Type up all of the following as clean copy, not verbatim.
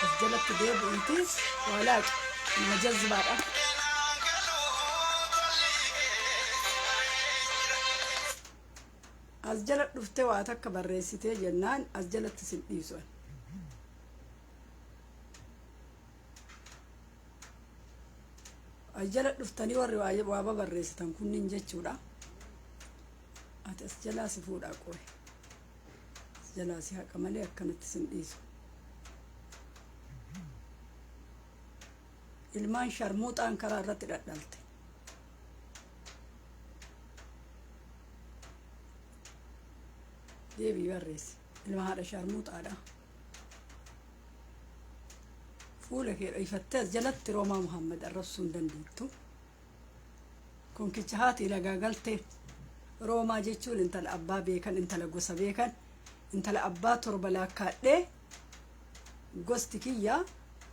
As jalatti deebi'iiti waa laaqi. Ilma jazbaadha. As jala dhuftee waa takka barreessitee jennaan as jalatti sin dhiisu ani. As jala dhuftanii warri waa babarreessitan kunniin jechuudha. Ati as jalaa si fuudhaa qoy. As jalaa si haqa malee akkanatti sin dhiisu. Ilmaan sharmuuxaan karaa irratti dhadhalte. Deebii barreessi. Ilma haadha sharmuuxaadha. Fuula kee dhoyfattee as jalatti Roomaa Muhammad arrabsuu hin dandeettu. Konkicha haati lagaa galtee Roomaa jechuun intala abbaa beekan, intala gosa beekan, intala abbaa torba laakkaadhee gosti kiyya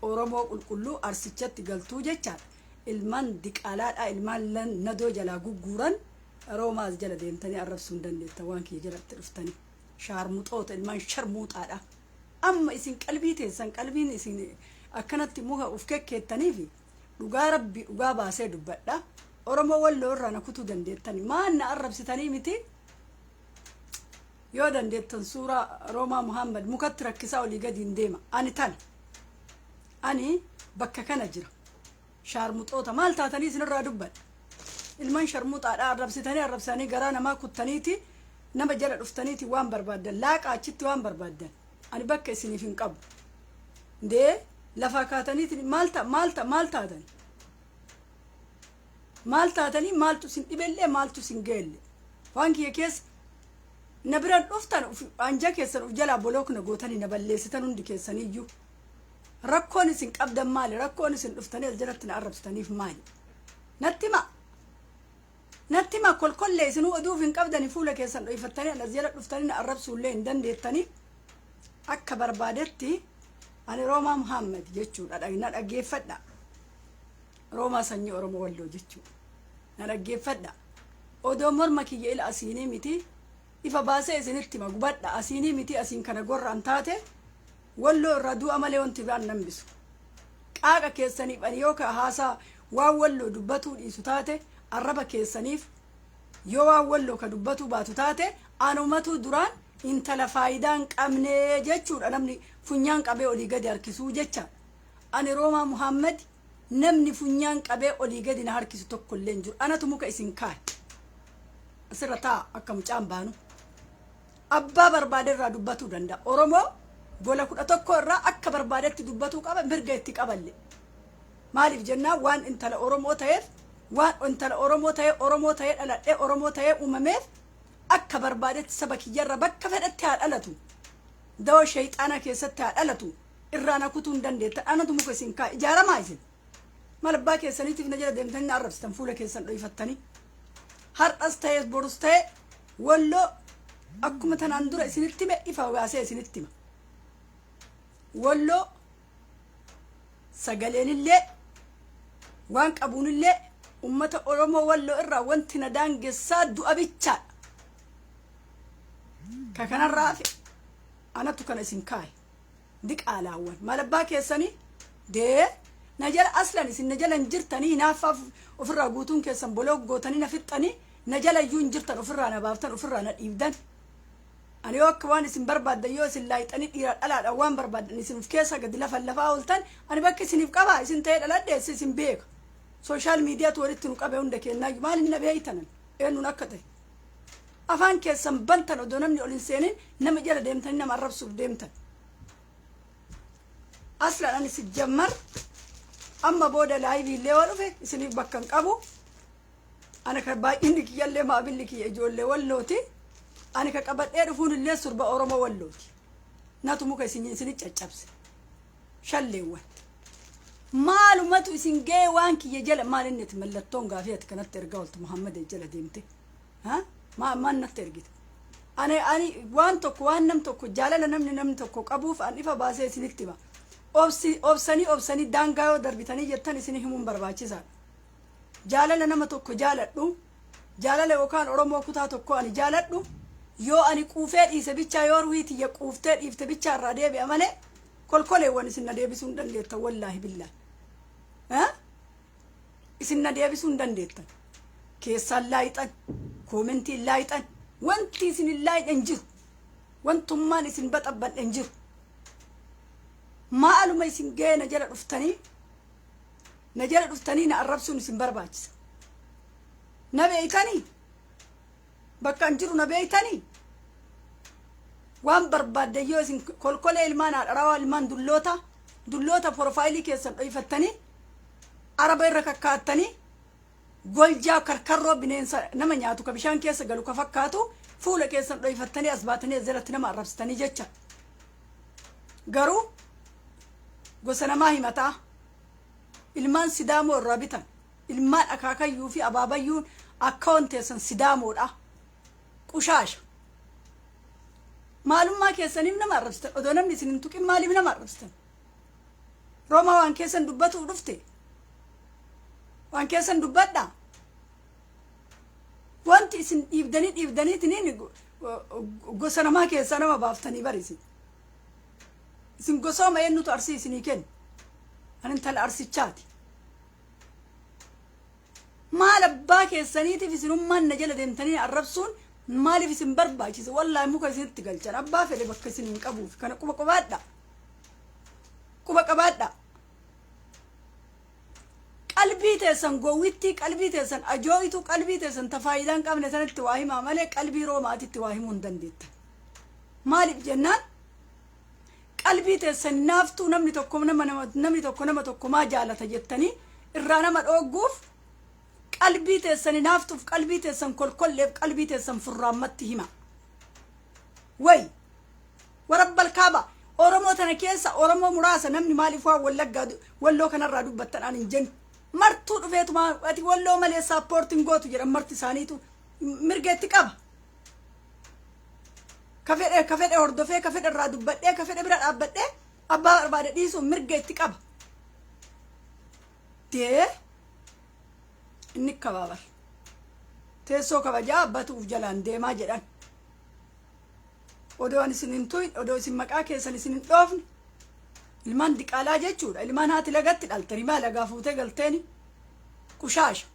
Oromoo qulqulluu Arsichatti galtuu jechaadha. Ilmaan diqaalaadhaa ilmaan nadoo jalaa gugguuran Roomaa as jala deemtanii arrabsuu hin dandeettan waan kiyya jalatti dhuftanii. Shaarmuxoota ilmaan sharmuuxaadha. Amma isin qalbii teessan qalbiin isin akkanatti muka uf kekkeettaniifi dhugaa rabbii dhugaa baasee dubbadha. Oromoo Walloo irraa na kutuu dandeettani. Maan na arrabsitanii miti? Yoo dandeettan suuraa Roomaa Muhammad mukatti rakkisaa olii gadi hin deema. Ani tana. Ani bakka kana jira. Shaarmuxoota maal taatanii isinirraa dubbadha. Ilman sharmuxaadha arrabsitanii arrabsanii garaa namaa kuttaniiti nama jala dhuftaniiti waan barbaaddan laaqa achitti waan barbaaddan. Ani bakka isiniif hin qabu. Ndee lafaa kaataniiti maal ta maal ta maal taatan? Maal taatanii maaltu isin dhibellee maaltu isin ga'ellee. Waan kiyya keessa na biran dhuftan anja keessan uf jalaa bolook na gootanii na balleessitan hundi keessaniyyuu. Rakkoon isin qabdan maali? Rakkoon isin dhuftanii as jalatti na arrabsitaniif maali? Natti himaa. Natti himaa kolkollee isinuu oduuf hin qabdani fuula keessan dhoyfattanii as jala dhuftanii na arrabsuullee hin dandeettanii. Akka barbaadetti ani Roomaa Muhammad jechuudha. Na dhaggeeffadha. Roomaa sanyii Oromoo Walloo jechuudha. Na dhaggeeffadha. Odoo morma kiyya ila asiinii miti ifa baasee isinitti hima gubadha asiinii miti asiin kana gorraan taate Walloo irraa du'a malee wanti biraan nan bisu. Qaaqa keessaniif ani yoo ka haasaa waan Walloo dubbatuu dhiisu taate arraba keessaniif yoo waan Walloo ka dubbatuu baatu taate anumatuu duraan intala faayidaa hin qabne jechuudha namni funyaan qabee olii gadi harkisuu jecha. Ani Roomaa Muhammad namni funyaan qabee olii gadi na harkisu tokko illee hin jiru. Anatu muka isin kaa'e. Asirra taa'a akka mucaan baanu. Abbaa barbaade irraa dubbatuu danda'a. Oromoo gola 11 irraa akka barbaadetti dubbatuu qaba mirga itti qaballe. Maaliif jennaan waan intala Oromoo ta'eef waan intala Oromoo ta'ee Oromoo ta'ee dhaladhee Oromoo ta'ee uumameef akka barbaadetti saba kiyyarra bakka fedhetti haa dhalatu. Dawoo sheeyxaanaa keessatti haa dhalatu. Irraa na kutuu hin dandeettan. Anatu muka isin kaa'e. Ijaaramaa isin. Maal abbaa keessaniitiif na jala deemtanii na arrabsitan fuula keessan dhoyfattanii. Har'as ta'es borus ta'e Walloo akkuma tanaan dura isinitti hime ifa baasee isinitti hima. Walloo sagaleenillee waan qabuunillee ummata Oromoo Walloo irraa wanti na daangessaa du'a bichaadha. Ka kanarraa hafe anatu kana isin kaa'e. Diqaalaawwan maal abbaa keessanii dee na jala aslan isin na jala hin jirtanii hinaaffaaf ofirraa guutuun keessan boloo gootanii na fixxanii na jala iyyuu hin jirtan ofirraa na baaftan ofirraa na dhiibdan. Ani yoo akka waan isin barbaaddan yoo isin laayixanii dhiira dhalaadhaan waan barbaaddan isin of keessa gadi lafan lafaa ooltan ani bakka isiniif qabaa isin ta'ee dhaladhe isin beeka. Sooshaal miidiyaatu walitti nu qabe hunda kennaa maal hin na beeytanan eenyuun akka ta'e. Afaan keessan bantan odoo namni ol hin seenin nama jala deemtanii nama arrabsuuf deemtan. Aslan ani si jammar amma booda laayivii illee yoo dhufe isiniif bakka hin qabu. Ana kan baay'inni kiyyallee maabilli kiyya ijoollee Wallooti. Ani ka qabadhee dhufuun illee surba Oromoo Wallooti. Natu muka isin isinit caccabse. Shalleewwan. Maalumatu isin ga'ee waan kiyya jala maal inni ati mallattoon gaafii ati kanatti ergaa ooltu Muhammad jala deemte. Ha? Maal maal natti ergite? Ani waan tokko waan nam tokko jaalala namni namni tokko qabuuf an ifa baasee isinitti hima. Obsi obsanii obsanii daangaa yoo darbitanii jettan isin himuun barbaachisaadha. Jaalala nama tokko jaaladhu jaalala yookaan Oromoo kutaa tokko ani jaaladhu yoo ani quufee dhiise bichaa yoo ruhii tiyya quuftee dhiifte bichaa irraa deebi'a malee Kolkoleewwan, isin na deebisuu hin dandeettan. Wallaahi billaahi, isin na deebisuu hin dandeettan. Keessaan laayixan, commentiin laayixan, wanti isin hin laayixan jiru, wantummaan isin baxabbanne hin jiru. Maaluma isin ga'e na jala dhuftanii, na jala dhuftanii na arrabsuun isin barbaachisa? Na beeytanii? Bakka an jiru na beeytanii? Waan barbaadde yoo isin kolkolee, ilmaan haadharawaa, ilmaan dulloota, dulloota, profileii keessan dhoyfattanii, araba irra kakkaattanii, goljaa karkarroo bineensa nama nyaatu ka bishaan keessa galu ka fakkaatu fuula keessan dhoyfattanii as baatanii as jalatti nama arrabsitanii jecha. Garuu gosa namaa himataa, ilmaan Sidaamoo irraa bitan, ilmaan akaakayyuu fi abaabayyuun akka wanteessan Sidaamoodha. Qushaasha, maalummaa keessaniif nama arrabsitan? Odoo namni isin hin tuqin maaliif nama arrabsitan? Roomaa, waan keessan dubbatuuf dhufte, waan keessan dubbadha. Wanti isin dhiibdanii dhiibdaniitiniin gosa namaa keessaa nama baaftanii bari. Isin gosooma eenyutu Arsii isinii kennu? Ani intala Arsichaati. Maal abbaa keessaniitiif isinummaan na jala deemtanii arrabsuun maaliif isin barbaachise? Wallaahi muka isinitti galchan. Abbaa fedhe bakka isin hin qabuuf kana quba qabaadha, quba qabaadha. Qalbii teessan gowwittii, qalbii teessan ajoo'itu, qalbii teessan ta faayidaa hin qabne sanatti waa himaa malee qalbii Roomaatitti waa himuu hin dandeettan. Maaliif jennaan, qalbii teessan naaftuu namni tokko nama namni tokko nama tokko maa jaalata jettanii irraa nama dhoogguuf, qalbii teessan naaftuuf, qalbii teessan kolkolleef, qalbii teessan furraammatti hima. Way warabbal kaaba, Oromoo tana keessa Oromoo muraasa namni maaliif waan Wallaggaa, Walloo kanarraa dubbattan ani hin jennu. Martuu dhufeetuma ati Walloo malee supportiin gootu jedhan. Marti isaaniitu mirga itti qaba. Ka fedhe, ka fedhe hordofee, ka fedhe irraa dubbadhee, ka fedhe bira dhaabbadhee, abbaa barbaade dhiisuun mirga itti qaba. Dee inni kabaabar teessoo kabajaa abbatuuf jalaan deemaa jedhan. Odoo ani isin hin tuyin, odoo isin maqaa keessan isin hin dhoofne, ilmaan diqaalaa jechuudha. Ilmaan haati lagatti dhalte, rimaa lagaa fuutee galteeni, qushaasha,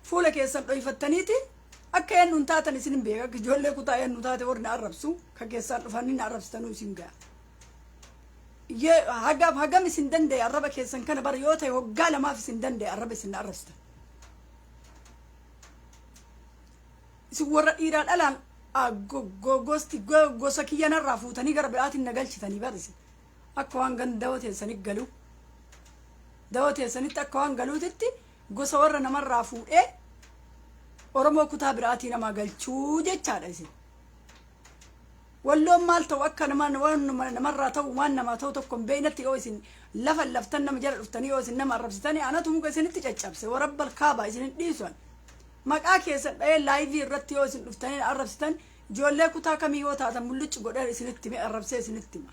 fuula keessan dhoyfattaniiti akka eenyuun taatan isin hin beeka. Akka ijoollee kutaa eenyu taate warri na arrabsu, ka keessaan dhufanii na arrabsitanuu isin ga'a. Hagam hagam isin danda'e arraba keessan kana bara yoo ta'e, waggaa 2f isin danda'e arraba isin na arrabsitan. Isin warra dhiiraa dhalaan gosti gosa kiyyanarraa fuutanii gara biraatiin na galchitanii bar. Isin akka waan gan dawoo teessanitti galuu, dawoo teessanitti akka waan galuutitti gosa warra namarraa fuudhee Oromoo kutaa biraatii namaa galchuu jechaadha isin. Walloon maal ta'u, akka nama waan namarraa ta'u, waan namaa ta'u tokko hin beeknetti yoo isin lafa laftan nama jala dhuftanii yoo isin nama arrabsitanii, anatu muka isinitti caccabse. Warabbal kaabaa, isin hin dhiisan. Maqaa keessan dha'ee liveii irratti yoo isin dhuftanii arrabsitan, ijoollee kutaa kamii yoo taatan mullucci godhee isinitti hime, arrabsee isinitti hima.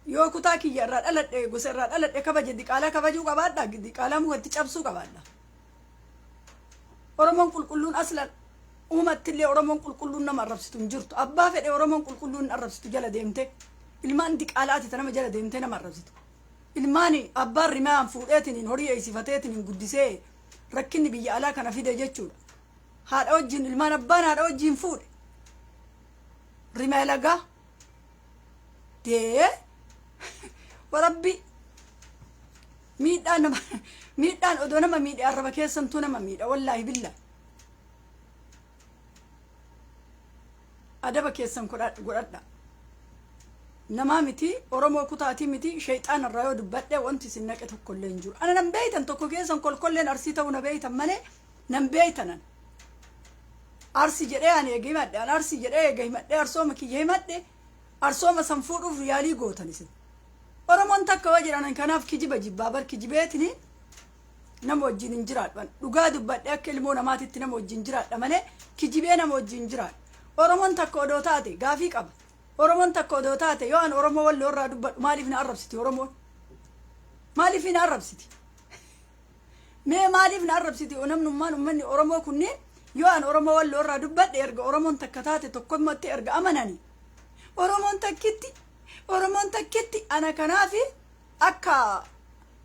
Yoo kutaa kiyya irraa dhaladhe, gosa irraa dhaladhe kabaje, diqaalaa kabajuu qabaadha, diqaalaa mukatti cabsuu qabaadha. Oromoon qulqulluun aslan uumattillee Oromoon qulqulluun nama arrabsitu hin jirtu. Abbaa fedhe Oromoon qulqulluun hin arrabsitu jala deemte. Ilmaan diqaalaati ta nama jala deemtee nama arrabsitu. Ilmaan abbaan rimaan fuudheetiin horii eeysifateetiin guddisee rakkinni biyya alaa kana fide jechuudha. Haadha wajjin, ilmaan abbaan haadha wajjin fuudhe. Rimee lagaa. Dee warabbi, miidhaan nama, miidhaan odoo nama miidhe arraba keessantuu nama miidha. Wallaahi billaa, adaba keessan godhadha. Namaa miti, Oromoo kutaatii miti, sheexaan irraa yoo dubbadhe wanti isin naqe tokko illee hin jiru. Ana nan beeytan, tokko keessan kolkolleen Arsii ta'uu na beeytan malee nan beeytanan. Arsi jedhee ani eega himadhe, an Arsii jedhee eega himadhe, arsooma kiyya himadhe, arsooma san fuudhuuf yaalii gootan isin. Oromoon takka yoo jedhan kanaaf kijiba jibbaa bar. Kijibeetini nama wajjin hin jiraadhu. Dhugaa dubbadhe akka ilmoo namaatitti nama wajjin jiraadha malee kijibee nama wajjin jiraadha. Oromoon takka odoo taate, gaafii qaba. Oromoon takka odoo taate, yoo an Oromoo Walloo irraa dubbadhu maaliif na arrabsiti Oromoon? Maaliif na arrabsiti? Mee maaliif na arrabsiti namnummaan uummanni Oromoo kunneen yoo an Oromoo Walloo irraa dubbadhe? Erga Oromoon takka taate, tokkommatti erga amanani, Oromoon takkitti, Oromoon takkitti. Ana kanaafi akka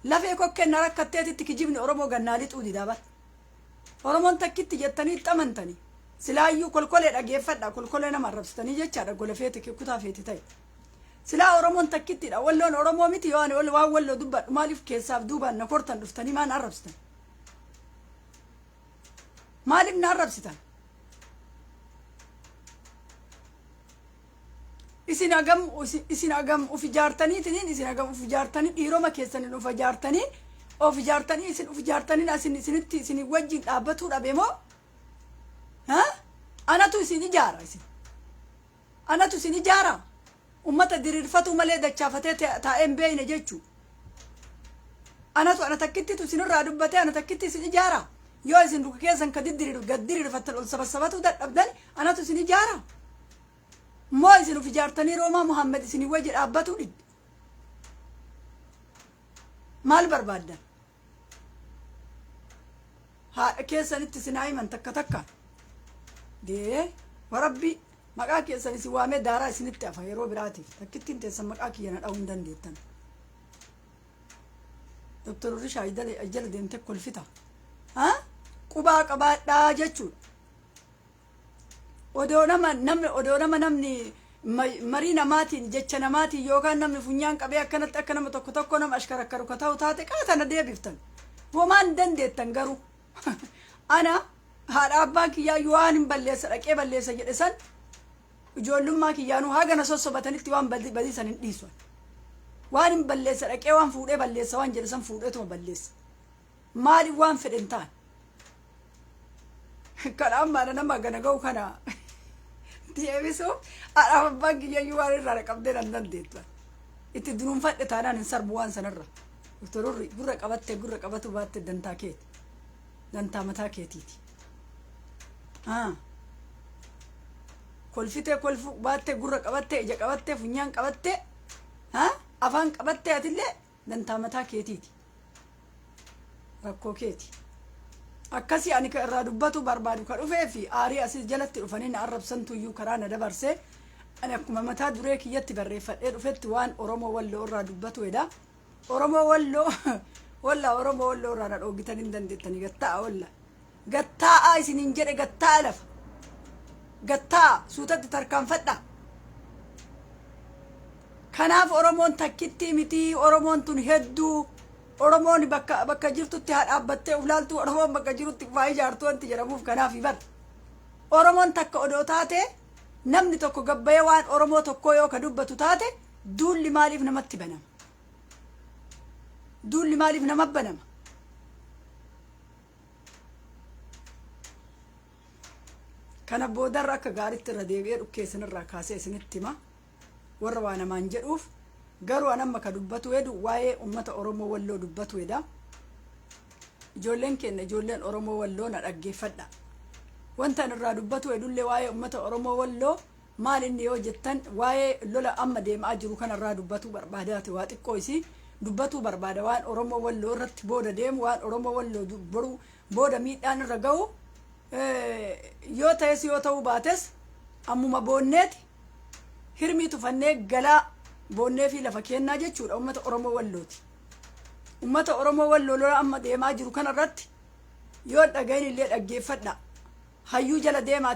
lafee kokkeen na rakkatteetitti kijibni Oromoo gannaa lixuu didaa bar. Oromoon takkitti jettanii itti amantanii. Silaayyuu kolkolee dhageeffadha, kolkolee nama arrabsitanii jechaadha, gola feete kutaa feete ta'e. Silaa Oromoon takkittidha. Walloon Oromoo miti? Yoo ani waan Walloo dubbadhu maaliif keessaaf duubaan na kortan dhuftanii maan arrabsitan? Maaliif na arrabsitan? Isin hagam uf ijaartaniitiniin, isin hagam uf ijaartanii, dhiiroma keessaniin uf ijaartanii, of ijaartanii, isin uf ijaartanii asin isinitti isin wajjin dhaabbatuu dhabe moo? Ha, anatu isin ijaara, isin anatu isin ijaara. Ummata diriirfatuu malee dachaafatee taa'ee hin beeyne jechuu. Anatu, ana takkittitu isinirraa dubbatee, ana takkitti isin ijaara. Yoo isin ruka keessan ka diddiriiru gad diriirfattan ol sabassabatuu dadhabdan, anatu isin ijaara moo isin uf ijaartanii Roomaa Muhammad isinii wajji dhaabbatuu didde? Maal barbaaddan? Haadha keessanitti isin haa himan takka takka dee. Warabbi maqaa keessan isin waamee daaraa isinitti hafa. Yeroo biraatiif takkittiin teessan maqaa kiyya na dha'uu hin dandeettan. Doktor Rishaa jala deemte kolfita. Ha, qubaa qabaadhaa jechuudha. Odoo nama namni, odoo nama namni marii namaatiin, jecha namaatiin, yookaan namni funyaan qabee akkanatti akka nama tokko tokko nama ashkarakkaru ka ta'u taate qaatana deebiftan homaan dandeettan. Garuu ana haadha abbaan kiyyaa waan hin balleessa dhaqee balleessa jedhe san ijoollummaa kiyyaanuu haga na sossobatanitti waan badii san hin dhiisu. Waan hin balleessa dhaqee, waan fuudhee balleessa waan jedhe san fuudheetuma balleessa. Maaliif waan fedhen ta'an kana amma nama gana ga'u kana deebisuuf haadhaaf abbaan kiyyayyuu waan irraa qabdee nan dandeettu. Itti dunuunfadhe taanaan hin sarbu waan sanarra. Doktororri gurra qabattee gurra qabatu baatte dantaa keeti, dantaa mataa keetiiti. Kolfitee kolfu baattee, gurra qabattee, ija qabattee, funyaan qabattee, afaan qabattee, atillee dantaa mataa keetiiti, rakkoo keeti. Akkasii ani ka irraa dubbatu barbaadu ka dhufee fi aarii asii jalatti dhufanii na arrabsantuyyuu karaa na dabarsee. Ani akkuma mataa duree kiyyatti barreeffadhee dhufetti waan Oromoo Walloo irraa dubbatu edha. Oromoo Walloo walla, Oromoo Walloo irraa na dhooggitan hin dandeettanii. Gattaa'a walla, gattaa'a isiniin jedhe, gattaa'a, lafa gattaa'a, suutatti tarkaanfadhaa. Kanaaf Oromoon takkittii miti, Oromoon tun hedduu. Oromoon bakka bakka jirtutti haa dhaabbattee uf laaltu, Oromoon bakka jirutti ufaa ijaartu wanti jedhamuuf kanaaf bar. Oromoon takka odoo taate, namni tokko gabbayee waan Oromoo tokkoo yoo ka dubbatu taate, duulli maaliif namatti banama? Duulli maaliif nama banama? Kana boodarra akka gaaritti irra deebi'ee dhukkee isinirraa kaasee isinitti hima. Warra waa namaan jedhuuf garuu an amma ka dubbatu hedu waa'ee ummata Oromoo Walloo dubbatu heda. Ijoolleen keenya, ijoolleen Oromoo Walloo, na dhaggeeffadha. Wanta an irraa dubbatu hedullee waa'ee ummata Oromoo Walloo maal inni yoo jettan, waa'ee lola amma deemaa jiru kanarraa dubbatuu barbaadaati. Waa xiqqoo isii dubbatuu barbaada. Waan Oromoo Walloo irratti booda deemu, waan Oromoo Walloo boruu booda miidhaan irra ga'u yoo ta'es yoo ta'uu baates, ammuma boonneeti hirmii tufannee galaa boonnee fi lafa kennaa jechuudha ummata Oromoo Wallooti. Ummata Oromoo Walloo, lola amma deemaa jiru kanarratti yoo dhagahin illee dhaggeeffadha. Hayyuu jala deemaa.